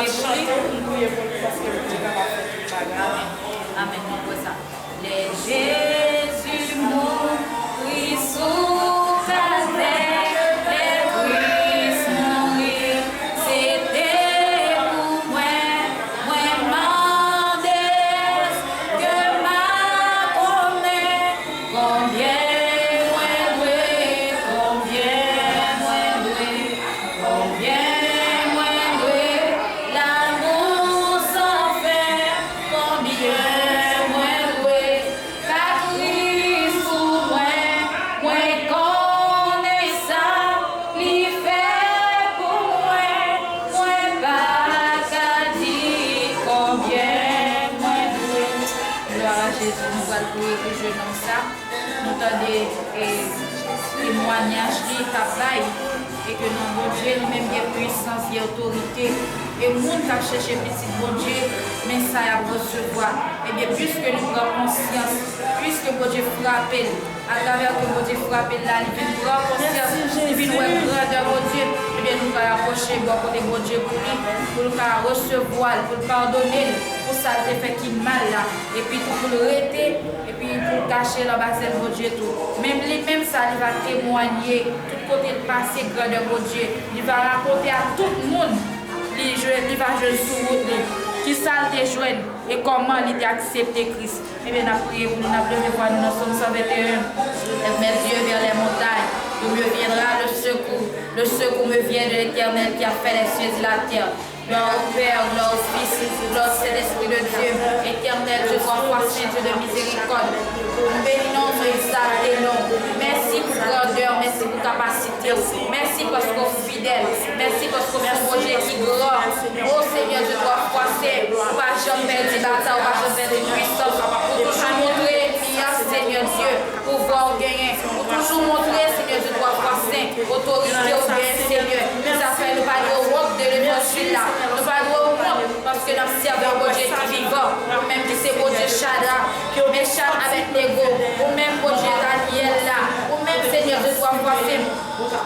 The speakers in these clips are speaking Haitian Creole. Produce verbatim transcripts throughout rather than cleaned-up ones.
Chante pou nou priye pou li, paske Bondye kapab fè tout bagay. Amèn. Amèn. Nou kwè sa. Lè Jezi mouri sou kalvè, lè Kris mouri, se te pou mwen. Mwen mande, èske m a konnen konbyen mwen dwe, konbyen mwen dwe, konbyen mwen dwe lanmou san fen, konbyen mwen dwe. Sa Kris pou mwen, mwen konnen sa li fè pou mwen, mwen pa ka di konbyen mwen dwe. Glwa a Jezi, nou pral priye pou jennonm sa. Nou tande, e, temwayaj li k ap bay. E ke nan Bondye, nou menm gen pwisans, gen otorite. E moun k ap chèche pitit Bondye, men sa y ap resevwa. Ebyen, piske li pran konsyans, piske Bondye frape l, atravè ke Bondye frape l la, li vin pran konsyans, li vin wè grandè Bondye, ebyen, nou ka rapwoche bò kote Bondye pou li, pou l ka resevwa l, pou l padone l, pou sa l te fè ki mal la, epi tou pou l rete, epi pou l kache l anba zèl Bondye tou. Menm li menm sa, li va temwanye tout kote l pase grandè Bondye. Li va rakonte a tout moun li jwenn, li va jwenn sou wout li, kisa l te jwenn e kòman li te aksepte Kris. Ebyen, n ap priye pou li, n ap leve vwa nou nan Sòm san venteyen. Lève mes yeux vers les montagnes, d'où me viendra le secours. Le secours me vient de l'Éternel qui a fait les cieux et la terre. Gloire au Père, gloire au Fils, gloire au Saint-Esprit de Dieu. Éternel Dieu, trois fois saint, Dieu de miséricorde. Nou beni non w, nou egzalte non w. Mèsi pou grandè w, mèsi pou kapasite w. Mèsi paske w fidèl. Mèsi paske w se yon Bondye ki gran. O Senyè Dye twa fwa sen, ou pa janm pèdi batay, ou pa janm pèdi pwisans. Ou toujou montre pwisans, Senyè Dye. Pouvwa w genyen. Ou toujou montre, Senyè Dye twa fwa sen, otorite w genyen, Senyè. Se sa k fè nou pa dwe wont de levanjil la. Nou pa dwe wont, paske n ap sèvi yon Bondye ki vivan. Ou menm ki se Bondye Chadrak, Mechak, Abèdnego. Ou menm Bondye Danyèl la. Ou menm, Senyè Dye twa fwa sen,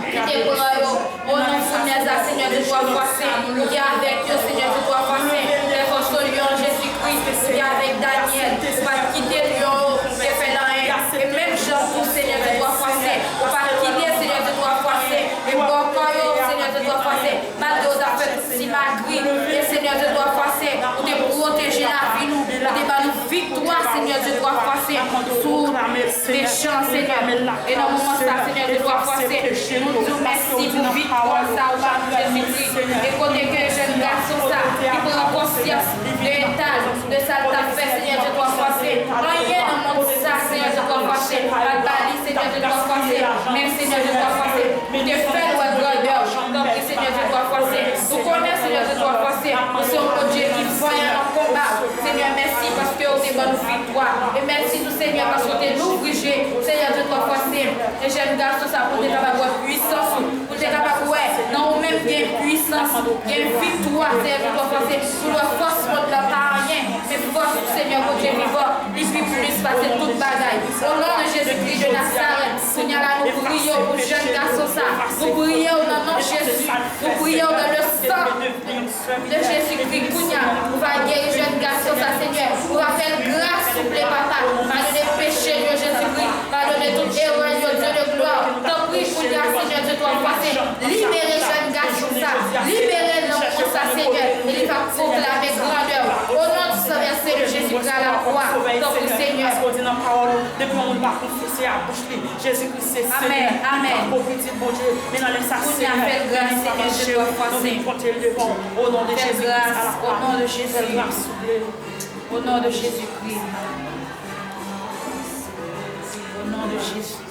ki te pran yo. O non founèz la, Senyè Dye twa fwa sen, ou te avèk yo, Senyè Dye twa fwa sen. Fè fòs o lyon, Jezikri, ou te avèk Danyèl, ou pa t kite lyon yo te fè l anyen. E menm jan tou, Senyè Dye twa fwa sen, ou pa t kite, Senyè Dye twa fwa sen, e bòkò yo, Senyè Dye twa fwa sen, malgre yo t ap fè tout simagri, e Senyè Dye twa fwa sen, ou te pwoteje lavi nou, ou te ban nou viktwa, Senyè Dye twa fwa sen, sou mechan, Senyè. E nan moman sa, Senyè Dye twa fwa sen, nou di w mèsi pou viktwa sa ou ban nou, Jezikri. E kote ke jèn gason sa ki pran konsyans de eta l, de sa l t ap fè, Senyè Dye twa fwa sen, anyen nan mond sa, Senyè Dye twa fwa sen, pa t ba li, Senyè Dye twa fwa sen, men Senyè Dye twa fwa sen, ou te fè l wè grandè w, tanpri, Senyè Dye twa fwa sen. Nou konnen, Senyè Dye twa fwa sen, ou se yon Bondye ki vanyan nan konba. Senyè, mèsi paske ou te ban nou viktwa. E mèsi tou, Senyè, paske ou te louvri je, Senyè Dye twa fwa sen, e jèn gason sa pou l te kapab wè pwisans ou, pou l te kapab wè nan ou menm gen pwisans, gen viktwa, Senyè Dye twa fwa sen, pou l wè fòs mond lan pa anyen, men fòs ou, Senyè Bondye vivan, li pi plis pase tout bagay. O non de Jezikri de Nazarèt, kounye a la nou priye w pou jèn gason sa, nou priye w nan non Jezi, nou priye w dans le sang de Jezikri, kounye a, ou va geri jèn gason sa, Senyè. Ou va fè l gras, souple, papa. Padone peche l yo, Jezikri. Padone tout erè l yo, Dye de glwa. Tanpri, kounye a, Senyè Dye twa fwa sen, libere jèn gason sa. Libere l nan moman sa, Senyè. E li va pwoklame grandè w. O non di san vèse de Jezikri a la kwa. Tanpri, Senyè. Paske w di nan pawòl ou, depi yon moun pa konfese a bouch li, Jezikri se Senyè. Amèn, amèn. Tankou pitit Bondye, men nan lè sa, Senyè, fè l gras, Senyè, Dye twa fwa sen. Nou vin pote l devan w, o non de Jezikri a la kwa. Fè l gras, o non de Jezi. Fè l gras, souple. O non de Jezikri. O non de Jezi.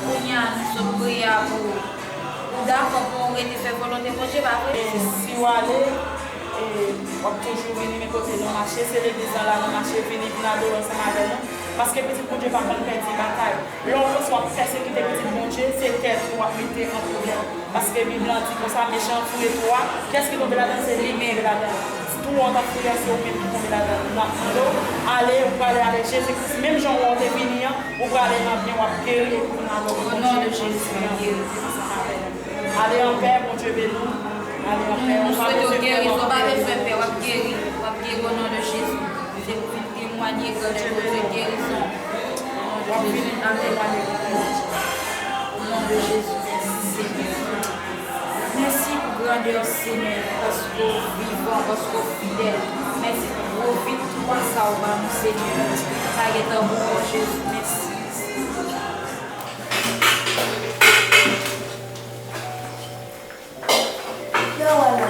Kounye a, nou sot priye a pou ou. Ou dakò pou w rete fè volonte Bondye, pa vre? E si w ale, e w ap toujou vini, men kote nou mache, se legliz lan la nou mache, vini, vin adore ansanm avè nou. Paske pitit Bondye pa konn pèdi batay. Lè w panse w ap pèsekite pitit Bondye, se tèt ou w ap mete an pwoblèm. Paske Bib lan di konsa, mechan an foure twou a, kiyès ki tonbe ladan l? Se li menm ki tonbe ladan l. Ou an t ap fouye, se ou menm ki tonbe ladan l. M ap mande w, ale, ou prale ale Jezi Kris. Menm jan ou te vini an, ou prale nan byen, w ap geri, epi kounye a nou kontinye pran Senyè ansanm avè nou. Ale anpè, Bondye beni w. Ale anpè, ou pa bezwen pè, w ap geri. Temwanye grandè Bondye gerizon. O non de Jezi, mèsi Senyè. O non de Jezi, mèsi Senyè. Mèsi pou grandè w, Senyè, paske w vivan, paske w fidèl. Mèsi pou gwo viktwa sa w ba nou, Senyè. Sa gentan bon, o Jezi, mèsi. Yo, wala.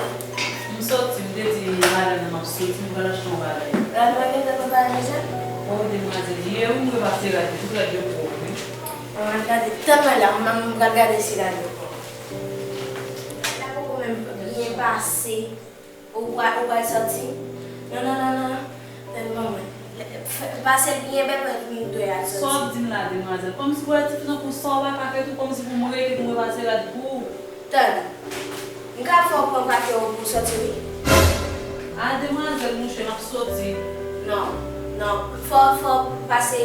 M soti, m te di madanm nan m ap soti, m pral achte yon bagay. Gad mwen gentan prepare manje? O, demwazèl, ye wi, m repase rad yo, tout rad yo pwòp, wi. Mwen gade, tann mwen la, m, m pral gade si rad yo pwòp. La poko menm byen pase. Ou pral, ou pral soti? Non, non, non, non. Tann ban mwen. Pase l byen bèl pou m dwe al soti. Sa w ap di m la, demwazèl? Kòmsi pou wè ti fi nan kou sa w pa ka fè tou, kòmsi pou m rete pou m repase rad pou ou. Tann. M ka fè w pran pake w pou w soti, wi. A, demwazèl, mouche, m ap soti. Non, non. Fò, fò w pase,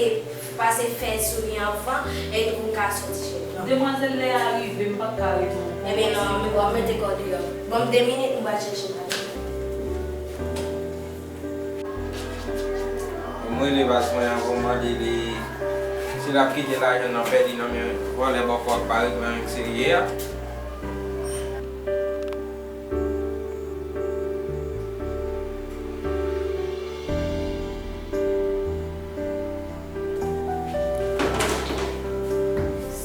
pase fè sou li anvan, epi pou m ka soti chèz lan. Demwazèl, lè a rive, m p ap ka rete ankò. Ebyen non, w ap mete kò w deyò. Ban m de minit, m pral chèche l. M rele baz mwen an pou m mande li si l ap kite lajan nan pèdi nan men vòlè bòkò ak parèt nan règ serye a.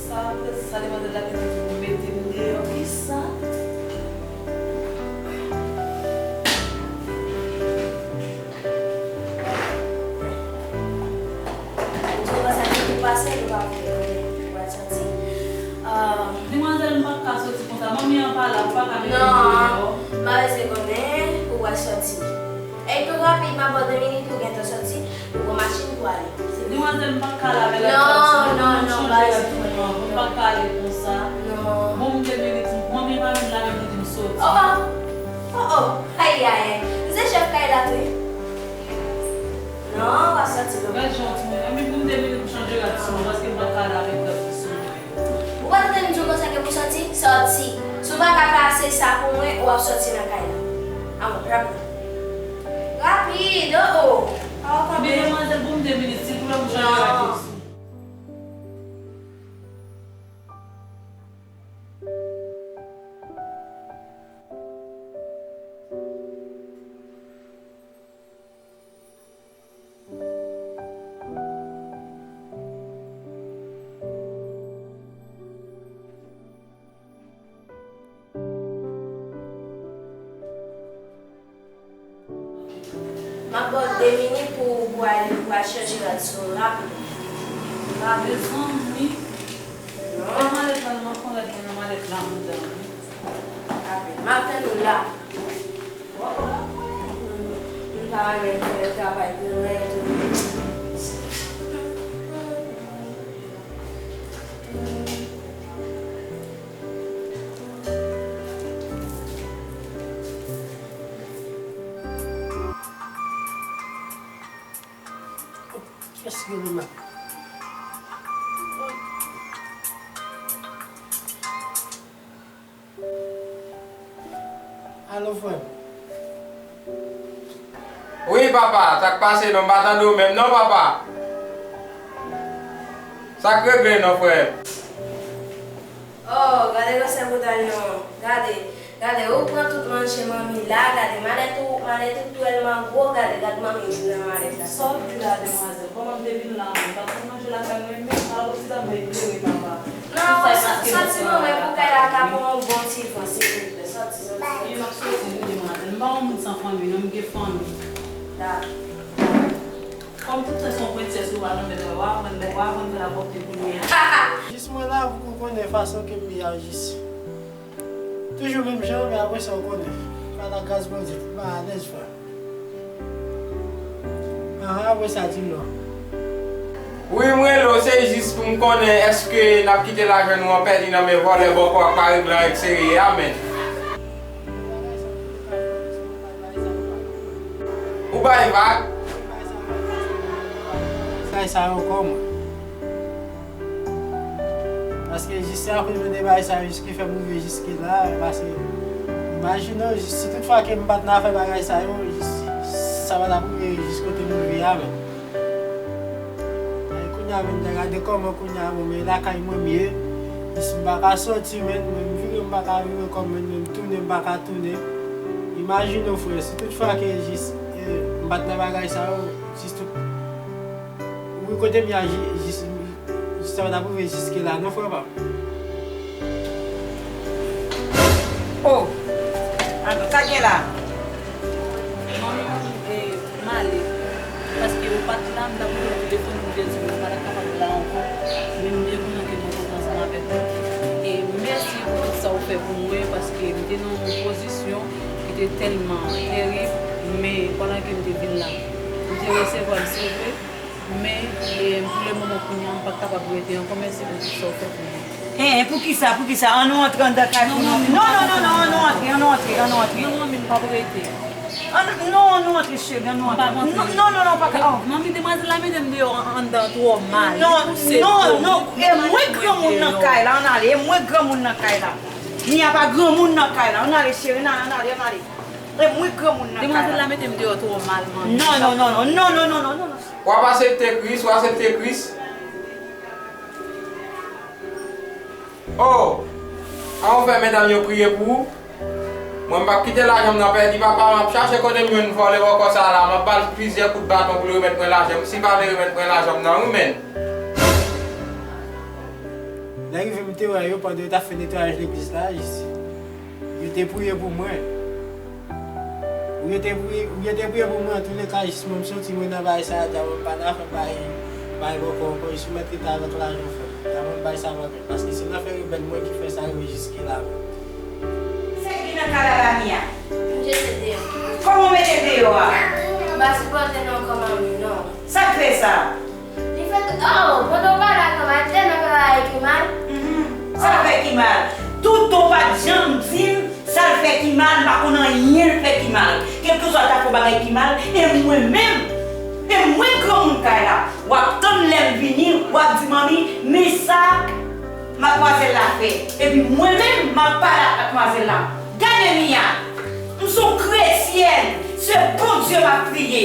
Sa, sa demwazèl la te di pou mete m deyò, kisa? Ou di konsa ki pou pase, nou pa konnen, nou pa santi. Ah. Demwazèl, m p ap ka soti konsa. Manmi an pa la, ou pa ka mete m deyò. Non, m pa bezwen konnen pou w al soti. E tou rapid, m ap ba w de minit pou w gentan soti, pou w pran machin pou w ale. Demwazèl, m p ap ka ale avè l. Non, non, non, pa bezwen. M p ap ka ale konsa. Non. Bon, m de minit, manmi pa vin la menm pou di m soti. Oh, oh. Oh, oh. Ayayay. M se chèf kay la tou, wi. Non, w ap soti non. Gad jan w timoun. Ann, pou m de minit pou chanje rad sou mwen, paske m p ap ka ale avèk rad sou mwen. Ou pa t tande m di w konsa ke pou soti? Soti. Si w pa ka pase sa pou mwen, w ap soti nan kay la. Anmwey, rapid. Rapid, oh, oh. Pa w kanpe. Men demwazèl, pou m de minit, silvouplè, pou m chanje rad sou mwen. M ap ba w de minit pou, pou al, pou al chanje rad sou w rapid. Rapid. Mezanmi. Non. Nan malèt la, m ap pran rad mwen nan malèt la anndan wi. Rapid. M ap tann ou la. M pa renmen fè travay pou mwen tou. Eskize mwen. Alo, frè m. Wi, papa, sa k pase non? M pa tande w menm non, papa. Sa k regle non, frè m? Oh, gade gwosè bouda l non. Gade, gade, ou pran tout manje manmi la, gade, malèt ou, malèt ou twèlman gwo, gade, gad manmi ki nan malèt la. Sa w di la, demwazèl? Kòman m te vin la, m pa t pran manje lakay mwen menm, pa t pran ti tanbay klere, papa. Non, sòti non, mwen pou kay la ka pran yon bon ti van, silvouplè. Sòti, sòti. Wi, m ap sòti wi, demwazèl. M pa yon moun san fanmi non, m gen fanmi. Dakò. Kòm tout sa se yon prenses ou pa janm mèt wè, w a aprann, w a aprann fè lapwòpte kounye a. Jis mwen la pou konnen fason ke m ye a jis. Toujou menm jan, men apre sa w konnen. Pa la gras Bondye, tout bagay alèz frè. Anhan, apre sa di m non. Wi, m rele w, se jis pou m konnen èske n ap kite lajan nou an pèdi nan men vòlè bòkò ak parèt lan règ serye a, menn. Bagay sa, m pa ka fè, m pa ka fè sa, m pa ka fè. Ou bay vag. Bagay sa yo ankò, mwen. Paske jis se akoz mwen te bay sa yo jis ki fè m rive jiske la, paske imajine w, jis si tout fwa ke m pa t nan afè bagay sa yo, jis sa pa t ap rive jis kote m rive a menm. Ay, kounye a menm, gade kòman kounye a, bon, men lakay mwen m ye, jis m pa ka sòti, menm, mwen m vire, m pa ka vire kò m, menm, menm tounen, m pa ka tounen. Imajine w, frè, si tout fwa ke jis, eh, m pa t nan bagay sa yo, jis tout, wi, kote m ye a, ji-, jis, jis sa pa t ap rive jiske la, non, frè pa m. Oh! Alò, sa gen la? Manmi, eh, m ale. Paske ou pa t la, m t ap rele w telefòn pou m te di w, ou pa t ap kapab la ankò. Men m byen kontan ke mwen kontan ansanm avèk ou. E mèsi pou tout sa ou fè pou mwen, paske m te nan yon pozisyon ki te tèlman terib, men pandan ke m te vin la, m te resevwa l, se vre, men, e, pou le moman kounye a, m pa t kapab rete ankò. Mèsi pou tout sa ou fè pou mwen. Hein, poukisa, poukisa? Ann nou antre anndan kay pou nou. Non, non, non, non, ann nou antre, ann nou antre, ann nou antre. Non, manmi, m p ap rete. Ann, non, ann nou antre, cheri, ann nou antre. M p ap antre. Non, non, non, non, pa ka. Oh. Manmi, demwazèl la mete m deyò an-, anndan twò mal. Non, non, non, e mwen granmoun nan kay la, ann ale, e mwen granmoun nan kay la. Ni a pa granmoun nan kay la, ann ale, cheri, ann ale, ann ale, ann ale. E mwen granmoun nan kay la. Demwazèl la mete m deyò twò mal, manmi. Non, non, non, non. W ap aksepte Kris, w aksepte Kris. Oh! An ou fè medam yo priye pou ou? Mwen, m p ap kite lajan m nan pèdi, papa, m ap chache kote m jwenn vòlè bòkò sa la, m ap ba l plizyè kout baton pou l remèt mwen lajan m, si l pa vle remèt mwen lajan m nan, wi, menn. Lè rive m te wè yo pandan yo t ap fè netwayaj legliz la, jis yo te priye pou mwen. Ou yo te priye, ou yo te priye pou mwen, antouleka, jis mwen m soti mwen nan bagay sa a, dja mwen pa nan afè bay, bay bòkò ankò, jis ou mèt rete avèk lajan frè m. Dja mwen bay sa mwen menm, paske se nan fè rebèl mwen ki fè sa rive jiske la menm. Sa k gen nan kay la, Lamia? M jete deyò. Kòman w mete deyò a? M pa sipòte l ankò, manmi, non. Sa k fè sa? Li fè, oh, pandan w pale ak mwen, m tèlman fè bagay ki mal. Mhm. Sa l fè ki mal? Toutan w pa t janm di m sa l fè ki mal, m pa konn anyen l fè ki mal. Kèlkeswa l ta fè yon bagay ki mal, e mwen menm, e mwen granmoun kay la. W ap tann lè m vini, w ap di, "Manmi, men sa madmwazèl la fè." Epi mwen menm, m ap pale ak madmwazèl la. Gade Mia, m se yon kretyèn, se Bondye m ap priye.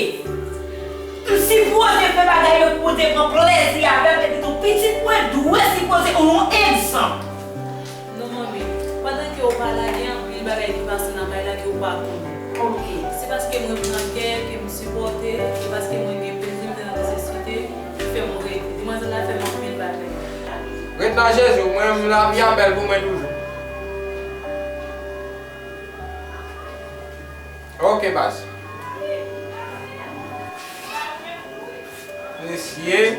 M sipoze fè bagay yo pou Bondye pran plezi avè m, epi tou pitit mwen dwe sipoze yon egzanp. Non, manmi, pandan ke w pa la, gen anpil bagay ki pase nan kay la ke w pa konnen. Ok. Se paske mwen pran kè, ke m sipòte, e paske mwen gen bezwen, m te nan nesesite, ki fè m rete. Demwazèl la fè m anpil bagay. Ret nan Jezi, mwen, lavi a bèl pou mwen toujou. Ok, baz. Mesye,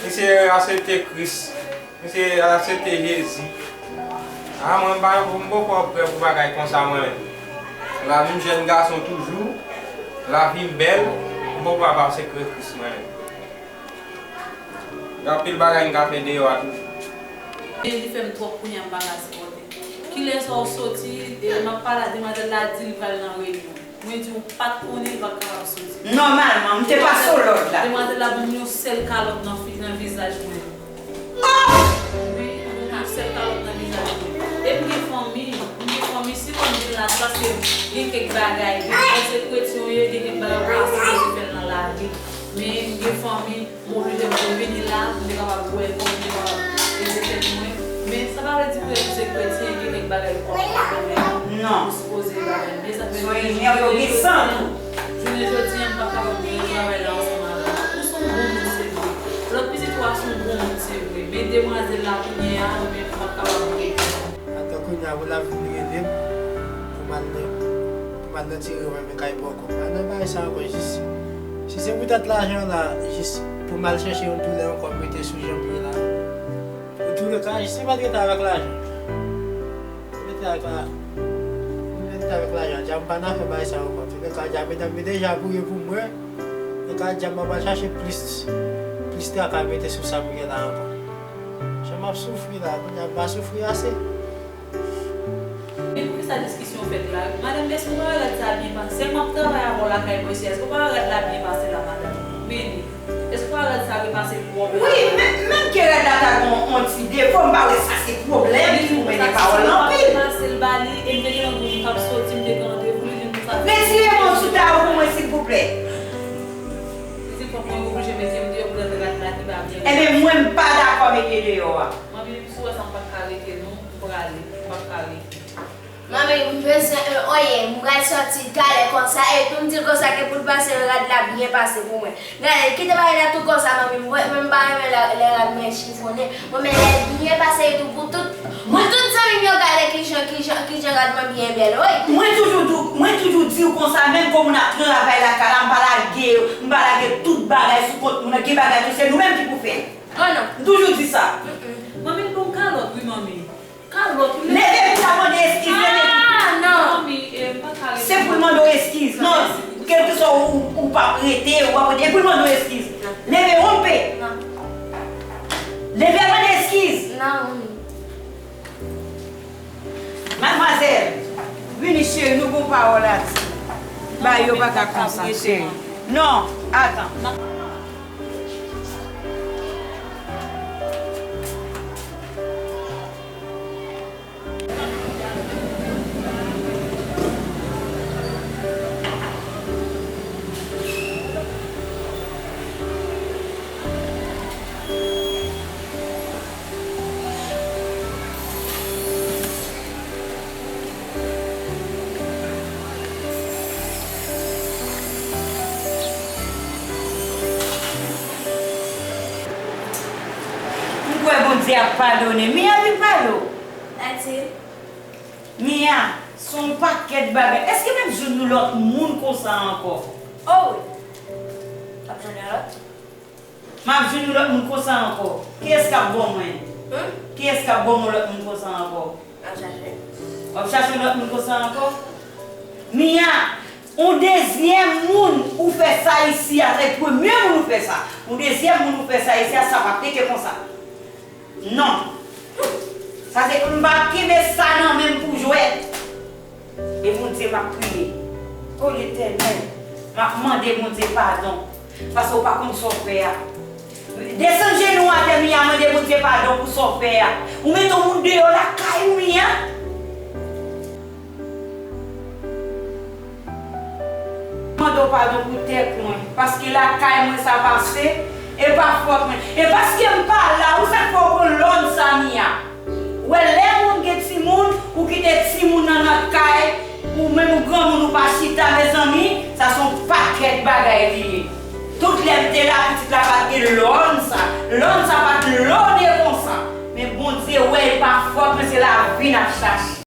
mesye aksepte Kris. Mesye aksepte Jezi. A, mwen pa, m poko prè pou bagay konsa, mwen menm. Lavi m jèn gason toujou. Lavi m bèl. M poko ap aksepte Kris, mwen menm. Gen anpil bagay m ka fè deyò a toujou. Men li fè m twòp kounye a, m pa ka sipòte. Kilès w soti, e m ap pale a demwazèl la, di li pral nan reyinyon. Mwen di w pa t konnen li pa t kapab soti. Nòmalman, m te pase w lòd la. Demwazèl la ban m yon sèl kalòt nan fi-, nan vizaj mwen. Oh! Wi, li ban m yon sèl kalòt nan vizaj mwen. E m gen fanmi, m gen fanmi, si mwen vin la, se paske gen kèk bagay, gen, se kretyen w ye, gen kèk bagay ou pa sipoze fè l nan lavi. Men m gen fanmi, m oblije m te vini la, pou m te kapab wè kòman m te kapab ede tèt mwen. Men sa pa vle di ke si w se kretyen, gen kèk bagay ou pa, ou pa konnen. Non. Ou sipoze bagay. Men sa fè jounen jodi a, m pa kapab gen travay la ansanm avè w. Ou se yon bon moun, se vre. Lòt pitit ou a se yon bon moun, se vre. Men demwazèl la kounye a, ou menm, m pa kapab rete. Atann kounye a, pou l ap vin rele m, pou m al nan, pou m al nan tire mwen men kay bòkò. M pa nan bagay sa ankò, jis, si se poutèt lajan la, jis pou m al chèche yon doulè ankò, mete sou jan m ye la. Antouleka, jis li pa t rete avèk lajan. Li rete avèk la, li rete avèk lajan. Dja m pa nan fè bagay sa ankò. Antouleka, dja medam yo deja priye pou mwen. Antouleka, dja m ap al chache plis, plis traka mete sou sa m gen la ankò. Jan m ap soufri la, kounye a m pa soufri ase. Men poukisa diskisyon fèt la? Madanm, èske ou pa wè lòt sa byen pase? Lè m ap travay avè w lakay mwen isi a, èske w pa wè rad la byen pase la, madanm? Vini. Èske w pa wè rad sa byen pase twòp la? Wi, men, menm ke rad la ta gen yon, yon ti defo, m pa wè sa se pwoblèm ki pou mennen pawòl la anpil. Pase l ba li, e m te gen randevou m t ap soti, m te gen randevou, li vin konsa. Retire men w sou tayè w pou mwen, silvouplè. Li di fòk mwen oblije mete m deyò pou lòt rad la ki pa byen. Ebyen, mwen, m pa dakò mete deyò a. Manmi, si w wè sa, m pa t ka rete, non. M prale, m pa t ka rete. Manmi, m bezwen, euh, oye, m pral soti talè konsa, epi m di l konsa ke pou l pase rad la byen pase pou mwen. Gade, kite bagay la tou konsa, manmi, mwen, mwen m pa renmen lè, lè rad mwen chifonnen. Mwen, men lè l byen pase etou pou tout, pou tout zanmi m yo gade kijan, kijan, kijan rad mwen byen bèl, wi. Mwen toujou di w, mwen toujou di w konsa, menm kon moun ap travay lakay la, m pa lage, m pa lage tout bagay sou kont moun nan, gen bagay tou, se nou menm ki pou fè. Oh non. M toujou di sa. Mm-mm. Manmi, l ban m kalòt, wi, manmi. Kalòt, wi. Leve pou l al mande eskiz, leve. Ah, non. Manmi, eh, m pa ka rete. Se pou l mande w eskiz. Non, kèlkeswa ou, ou p ap rete, ou p ap rete, e pou l mande w eskiz. Non. Leve, wonpe. Non. Leve al mande eskiz. Non, manmi. Madmwazèl, vini cheri, nou gon pawòl a di. Ba yo pa ka konsa, cheri. Non, atan. M kwè Bondye ap padone. Mia vin pale w. Sa di? Mia, se yon pakèt bagay. Èske m ap jwenn yon lòt moun konsa ankò? Oh wi. W ap jwenn yon lòt? M ap jwenn yon lòt moun konsa ankò. Kiyès k ap ban mwen? Hmm? Kiyès k ap ban mwen lòt moun konsa ankò? M ap chache. W ap chache yon lòt moun konsa ankò? Mia, yon dezyèm moun ou fè sa isi a, se premye moun ou fè sa. Yon dezyèm moun ou fè sa isi a, sa p ap rete konsa. Non. Sa se, m p ap kenbe sa nan men m pou jwèt. E Bondye m ap priye. O Letènèl, m ap mande Bondye padon. Paske w pa konn sa w fè a. Desann jenou w atè, Mia, mande Bondye padon pou sa w fè a. Ou mete yon moun deyò lakay ou, Mia. Mande w padon pou tèt mwen, paske lakay mwen sa pase, e pa fòt mwen. E paske m pa la, ou sa k fè w pran lòn sa, Mia. Ou wè, lè moun gen timoun, ou kite timoun nan nan kay, ou menm ou granmoun ou pa chita, mezanmi, sa se yon pakèt bagay li ye. Tout lè m te la, pitit la pa t gen lòn sa. Lòn sa pa t lòne konsa. Men Bondye wè, e pa fòt mwen, se lavi n ap chache.